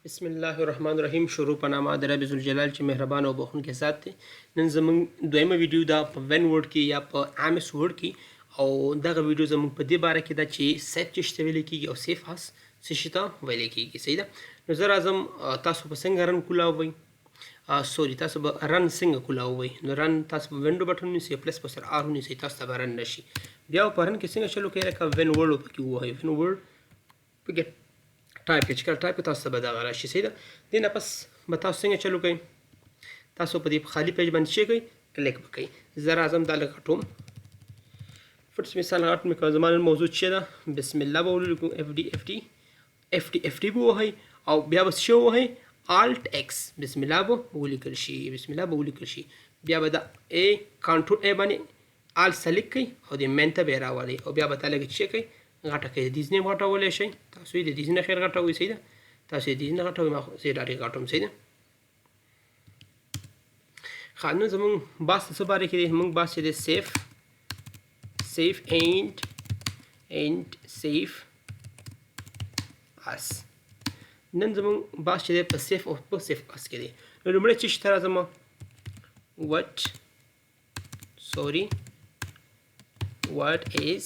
بسم الله الرحمن الرحیم. شروع په نامه د رب ذوالجلال چې مهربان او بخښونکی ذات دی. نن زمونږ دویمه ویډیو ده په Win Word کې یا په MS Word کې، او دغه ویډیو زمونږ په دې باره کې ده چې save څه شي ته ویل کېږي او save as څه شي ته ویل کېږي. صحیح ده. نو زه راځم، تاسو به څنګه run کولاوئ، sorry، تاسو به run څنګه کولاوئ؟ نو run تاسو به window button ونیسئ، plus به سره R ونیسئ، تاسو ته به run راشي. بیا په run کې څنګه چلو کوئ؟ لکه Win Word پکې ووهئ، Win Word پکې ټایپ کړئ، چې کله ټایپ کړئ تاسو ته به دغه راشي. صحیح ده. دې نه پس به تاسو څنګه چلو کوئ؟ تاسو په دې خالي page باندې چې کوئ کلیک به کوئ. زه راځم، دا لږ غټوم، فرض مثال غټ مې کړ. زما نن موضوع چې ده، بسم الله به ولیکو، F D F D F D F D به ووهئ او بیا به څه ووهئ؟ Alt X. بسم الله به ولیکل شي، بسم الله به ولیکل شي. بیا به د A control A باندې all select کړئ او د main ته به یې راولئ او بیا به دا لږ چې کوئ غټه کوي. د دې ځینې غټولی شئ تاسو یې، د دې ځینې خیر غټوئ. صحیح ده. تاسو یې د دې ځینې غټوئ، ما خو زه یې ډاډې غټوم. صحیح ده. ښه، نن زمونږ بحث د څه باره کې دی؟ موږ بحث چې دی save and save as. نن زمونږ بحث چې دی په save او په save as کې دی. نو لومړی څه شي ته راځم؟ What, sorry, what is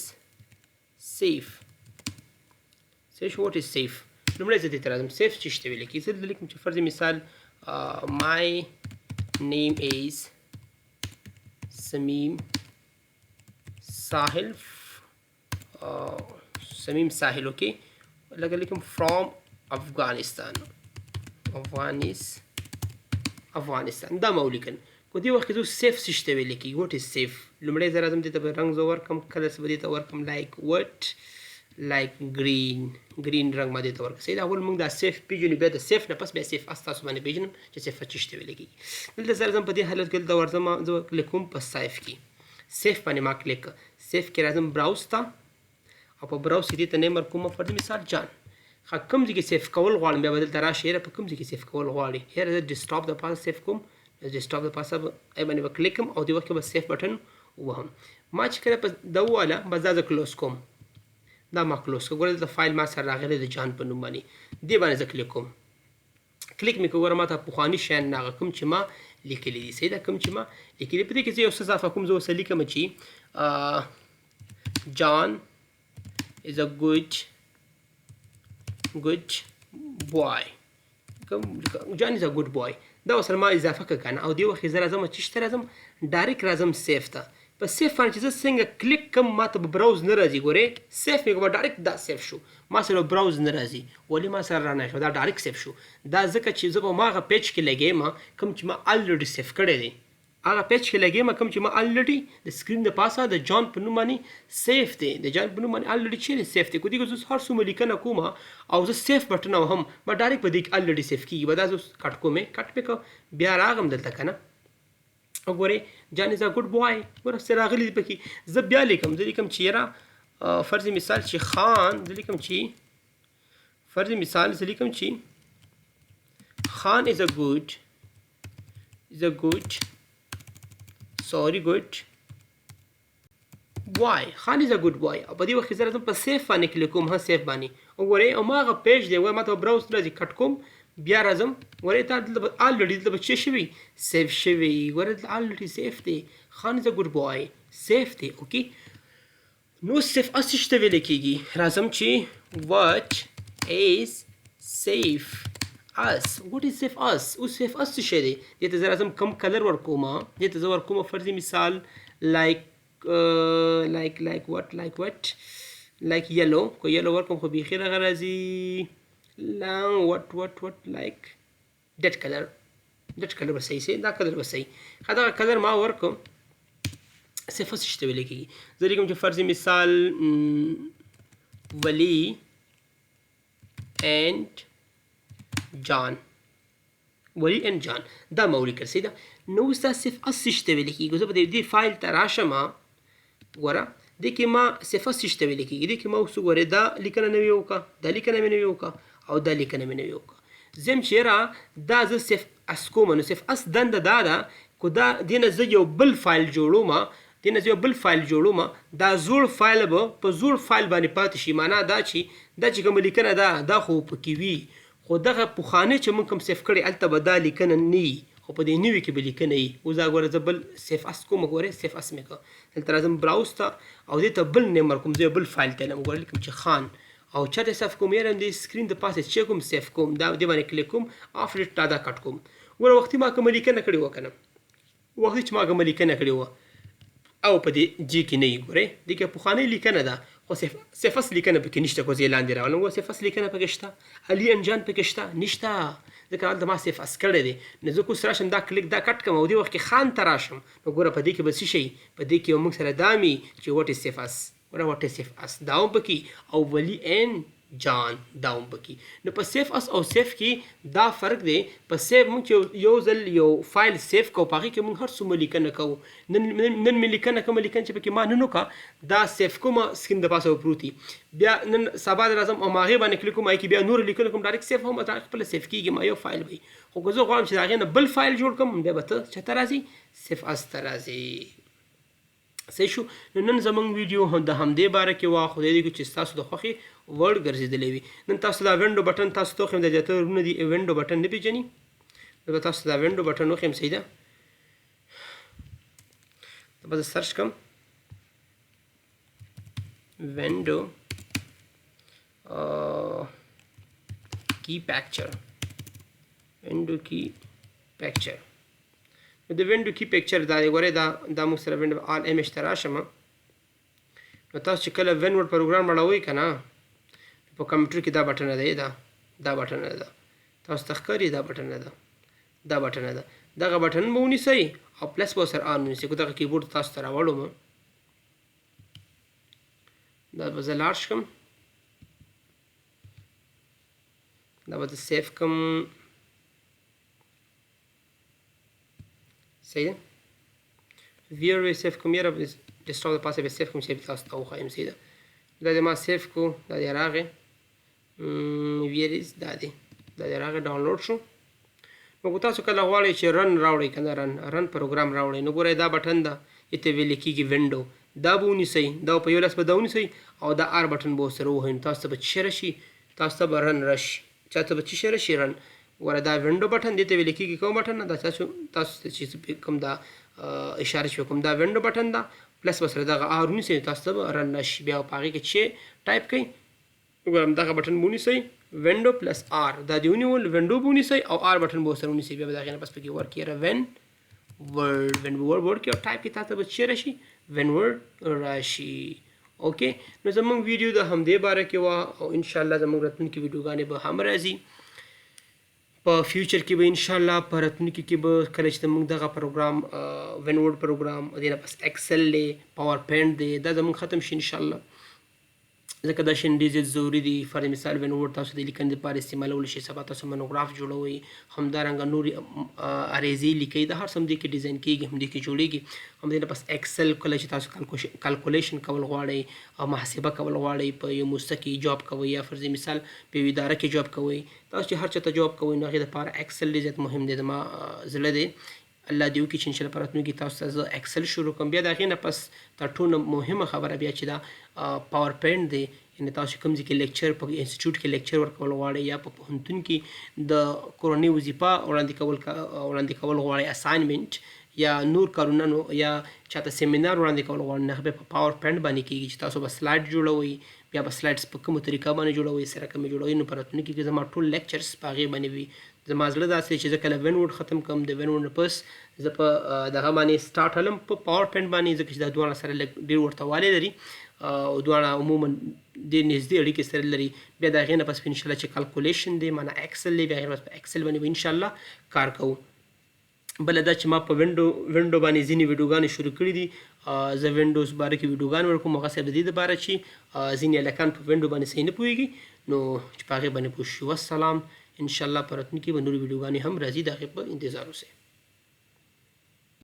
save؟ Save, what is save؟ لومړی زه دې ته راځم، save څه شي ته ویل کېږي؟ زه دلته لیکم چې فرض مثال my name is سمیم ساحل، سمیم ساحل، okay، لکه لیکم from افغانستان، افغانستان، دا ما ولیکل. په دې وخت کې زه save څه شي ته ویل کېږي؟ What is save؟ لومړی زه راځم، دې ته به رنګ زه ورکړم، کله څه به دې ته ورکړم، like what؟ Like green، green رنګ ما دې ته ورکړ. صحیح ده. اول موږ دا save پیژنو، بیا د save نه پس بیا save as تاسو باندې پیژنم چې save څه شي ته ویل کېږي. دلته زه راځم، په دې حالت کې دلته ورځم، زه کلیک کوم په save کې، save باندې ما کلیک، save کې راځم browse ته او په browse کې دې ته name ورکوم، فرض مثال جان. ښه، کوم ځای کې save کول غواړم؟ بیا به دلته راشي، یاره په کوم ځای کې save کول غواړي؟ یاره زه desktop د پاسه save کوم. Desktop د پاسه ای باندې به کلیک کوم او دې وخت کې به save button ووهم. ما چې کله په دا وواله، بس دا زه close کوم. دا ما close کړ. ګوره، دلته فایل ما سره راغلی د جان په نوم باندې، دې باندې زه کلیک کوم. کلیک مې کړ، ګوره ما ته پخواني شیان راغله کوم چې ما لیکلي دي. صحیح ده، کوم چې ما لیکلي. په دې کې زه یو څه اضافه کوم، زه ورسره لیکم چې جان is a good boy، جان is a good boy. دا ورسره ما اضافه کړه که نه؟ او دې وخت کې زه راځم، چې ته راځم، direct راځم save ته. په save باندې چې زه څنګه کلیک کوم، ما ته به browse نه راځي. ګورې، save مې کوم، direct دا save شو، ما سره browse نه راځي. ولې ما سره رانه شو؟ دا direct save شو. دا ځکه چې زه په ماغه page کې لګیم کوم چې ما already save کړی دی، هغه page کې لګیم کوم چې ما already د screen د پاسه د جان په نوم باندې save دی، د جان په نوم باندې already چیرې save دی. که دې زه هر څومره لیکنه کوم او زه save button وهم، ما direct په دې کې already save کیږي. به دا زه cut کوم، cut مې کړ، بیا راغم دلته که نه، وګورئ، جان is a good boy. ګوره څه راغلي دي پکې. زه بیا لیکم، زه لیکم چې یاره فرض مثال چې خان، زه لیکم چې فرض مثال زه لیکم چې خان is a good, sorry, good boy، خان is a good boy. او په دې وخت کې زه راځم په save باندې کلیک کوم. ها، save باندې وګورئ او ما هغه page دی، وایي ما ته browse نه راځي. Cut کوم، بیا راځم، ګورئ دا دلته already دلته به څه شوي؟ Save شوي. ګورئ، دلته already save دی، خان is a good boy save دی. Okay، نو save as څه ته ویل کېږي؟ راځم چې what is save as؟ What is save as؟ اوس save as څه شی دی؟ دې ته زه راځم، کوم color ورکوم؟ دې ته زه ورکوم فرضي مثال like what؟ Like what؟ Like yellow. که yellow ورکوم خو بیخي دغه راځي. لا، what what what؟ Like that color، that color به صحیح سي، دا color به صحیح. ښه، دغه color ما ورکوم. Save as څه ته ویل کېږي؟ زه لیکم چې فرضي مثال ولی and جان، ولی and جان، دا ما ولیکل. صحیح ده. نو اوس دا save as څه ته ویل کېږي؟ زه به دې فایل ته راشم. ګوره، دې کې ما save as څه ته ویل کېږي؟ دې کې ما اوس وګورئ، دا لیکنه نوې وکړه، دا لیکنه مې نوې وکړه او دا لیکنه مې نوې وکړه. زم چې یاره دا زه save as کوم، نو save as دنده دا ده، که دا دې نه زه یو بل فایل جوړوم، دې نه زه یو بل فایل جوړوم، دا زوړ فایل به په زوړ فایل باندې پاتې شي. معنا دا چې دا چې کومه لیکنه ده، دا خو پکې وي، خو خو دغه پخوانی چې موږ کوم save کړی هلته به دا لیکنه نه وي، خو په دې نوي کې به لیکنه وي. اوس دا ګوره زه بل save as کوم، ګوره save as مې کړ، دلته راځم browse ته او دې ته بل name ورکوم، زه یو بل فایل ته یم، ګوره لیکم چې خان او چېرته save کوم، یاره دې screen د پاسه چې کوم save کوم، دا دې باندې کلیک کوم، after دا دا cut کوم. ګوره وختي ما کومه لیکنه کړې وه که نه، وختي چې ما کومه لیکنه کړې وه او په دې جی کې نه یي، ګورئ دې کې پخوانۍ لیکنه ده خو save as لیکنه پکې نشته. که زه یې لاندې راولم ګوره save as لیکنه پکې شته، علي انجان پکې شته؟ نشته، ځکه هلته ما save as کړی دی. نو زه که اوس راشم دا کلیک دا cut کړم او دې وخت کې خان ته راشم، نو ګوره په دې کې به څه شي، په دې کې به موږ سره دا مي چې what is save as، ګوره what is save as دا هم پکې او ولي ان جان دا هم پکې. نو په save as او save کې دا فرق دی. په save موږ چې یو ځل یو فایل save کوو، په هغې کې موږ هر څومره لیکنه کوو. نن مې لیکنه کومه لیکنه چې پکې ما نن وکړه دا save کوم، screen د پاسه به پروت وي. بیا نن سبا راځم او هغې باندې کلیک کوم، هغې کې بیا نور لیکنه کوم، direct save هم خپله save کېږي، ما یو فایل وي. خو که زه غواړم چې د هغې نه بل فایل جوړ کړم، بیا به ته چېرته راځي؟ save as ته راځي. صحیح شو. نو نن زمونږ ویډیو هم د همدې باره کې وه. خدای دې وکړي چې ستاسو د خوښې وړ ګرځېدلی وي. نن تاسو دا window button تاسو ته وښیم، د زیاتره وروڼه دي window button نه پېژني، نو به تاسو دا window button وښیم. صحیح ده، دا به زه search کړم window key picture، window key picture. نو د window key picture دا دی. ګورئ دا موږ سره window all image ته راشم. نو تاسو چې کله WinWord پروګرام اړوئ که نه، په کمپیوټر کې دا بټنه دی، دا بټنه ده، تاسو ته ښکاري دا بټنه ده، دا بټنه ده. دغه بټن به ونیسئ او plus به سره R ونیسئ. که دغه کیبورډ تاسو ته راوړم، دا به زه لاړ شم، دا به زه save کړم. صحیح ده، ویر به save کړم، یاره desktop د پاسه به save کړم چې تاسو ته وښایم. صحیح ده، دا دې ما save کړو، دا دې راغی، where is دا دی، دا دې راغی، ډاونلوډ شو. نو که تاسو کله غواړئ چې run راوړئ که نه، run پروګرام راوړئ، نو ګورئ دا بټن ده، دې ته ویل کېږي window، دا به ونیسئ، دا په یو لاس به دا ونیسئ او دا R بټن به ورسره ووهئ، نو تاسو ته به څه شی راشي؟ تاسو ته به run راشي. چا ته به څه شی راشي؟ run. ګوره دا window بټن دې ته ویل کېږي کوم بټن ده؟ دا تاسو ته چې کوم دا اشاره چې کوم دا window بټن ده، plus به سره دغه R ونیسئ، نو تاسو ته به run راشي. بیا په هغې کې چې ټایپ کړئ، ګورم دغه بټن به ونیسئ، window plus R، دا دې ونیول، window به ونیسئ او R بټن به ورسره ونیسئ. بیا به د هغې نه پس پکې ورکړي یاره WinWord، WinWord ورکړي او ټایپ کړي، تاسو ته به چې راشي؟ WinWord راشي. okay، نو زمونږ ویډیو د همدې باره کې وه او انشاءالله زمونږ راتلونکې ویډیوګانې به هم راځي په future کې به انشاءالله. په راتلونکي کې به کله چې زمونږ دغه پروګرام WinWord پروګرام، دې نه پس Excel دی، PowerPoint دی، دا زمونږ ختم شي انشاءالله، ځکه دا شیان ډېر زیات ضروري دي. فرض مثال WinWord تاسو د لیکنې لپاره استعمالولی شئ، سبا تاسو monograph جوړوئ، همدارنګه نورې عریضې لیکئ، دا هر څه همدې کې ډیزاین کېږي، همدې کې جوړېږي. همدې نه پس Excel کله چې تاسو calculation کول غواړئ او محاسبه کول غواړئ، په یو موسسه کې job کوئ یا فرض مثال په یوې اداره کې job کوئ، تاسو چې هر چاته job کوئ، نو هغې دپاره Excel ډېر زیات مهم دی. زما زړه دی الله دې وکړي چې انشاءالله په راتلونکي کې تاسو ته زه Excel شروع کړم. بیا د هغې نه پس تر ټولو مهمه خبره بیا چې دا PowerPoint دی، یعنې تاسو کوم ځای کې lecture په انسټیټیوټ کې lecture ورکول غواړئ یا په پوهنتون کې د کورنۍ وظیفه وړاندې کول غواړئ، assignment یا نور کارونه، نو یا چاته سیمینار وړاندې کول غواړئ، نو هغه بیا په PowerPoint باندې کېږي چې تاسو به slide جوړوئ، بیا به slides په کومه طریقه باندې جوړوئ، سره کومې جوړوئ. نو په راتلونکي کې زما ټول lectures په هغې باندې وي. زما زړه داسې چې زه کله WinWord ختم کړم، د WinWord نه پس زه په دغه باندې start هلم په PowerPoint باندې، ځکه چې دا دواړه سره لږ ډېر ورته والی لري او دواړه عموما ډېر نږدې اړیکې سره لري. بیا د هغې نه پس په انشاءالله چې calculation دی، معنا Excel دی، بیا هغې نه پس په Excel باندې به انشاءالله کار کوو. بله دا چې ما په window باندې ځینې ویډیوګانې شروع کړې دي، زه Windows باره کې ویډیوګانې ورکوم، هغه صاحب د دې دپاره چې ځینې هلکان په window باندې صحیح نه پوهېږي، نو چې په هغې باندې پوه شي. والسلام، انشاءالله په راتلونکي کې به نورې ویډیوګانې هم راځي، د هغې په انتظار اوسئ.